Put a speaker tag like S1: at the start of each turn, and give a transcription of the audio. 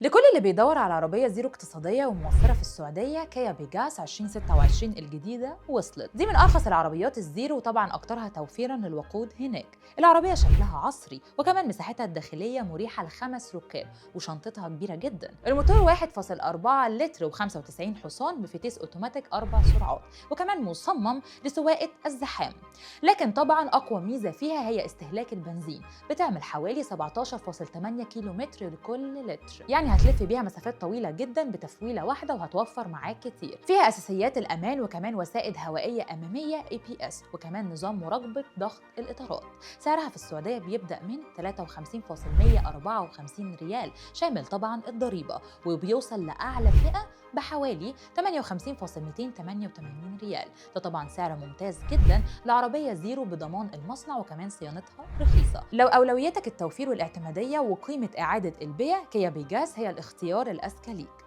S1: لكل اللي بيدور على عربية زيرو اقتصادية وموفرة في السعودية، كيا بيجاس 2026 الجديدة وصلت. دي من أرخص العربيات الزيرو، وطبعا أكترها توفيرا للوقود هناك. العربية شكلها عصري، وكمان مساحتها الداخلية مريحة ل5 ركاب، وشنطتها كبيرة جدا. الموتور 1.4 لتر و95 حصان بفتيس اوتوماتيك 4 سرعات، وكمان مصمم لسواقة الزحام. لكن طبعا أقوى ميزة فيها هي استهلاك البنزين، بتعمل حوالي 17.8 كيلو متر لكل لتر، يعني هتلف بيها مسافات طويلة جدا بتفويلة واحدة وهتوفر معاك كتير. فيها أساسيات الأمان، وكمان وسائد هوائية أمامية ABS، وكمان نظام مراقبة ضغط الإطارات. سعرها في السعودية بيبدأ من 53.154 ريال شامل طبعا الضريبة، وبيوصل لأعلى فئة بحوالي 58.288 ريال. ده طبعا سعر ممتاز جدا لعربية زيرو بضمان المصنع، وكمان صيانتها رخيصة. لو أولويتك التوفير والاعتمادية وقيمة إعادة البيع، كيا بيجاس هي الاختيار الأذكى ليك.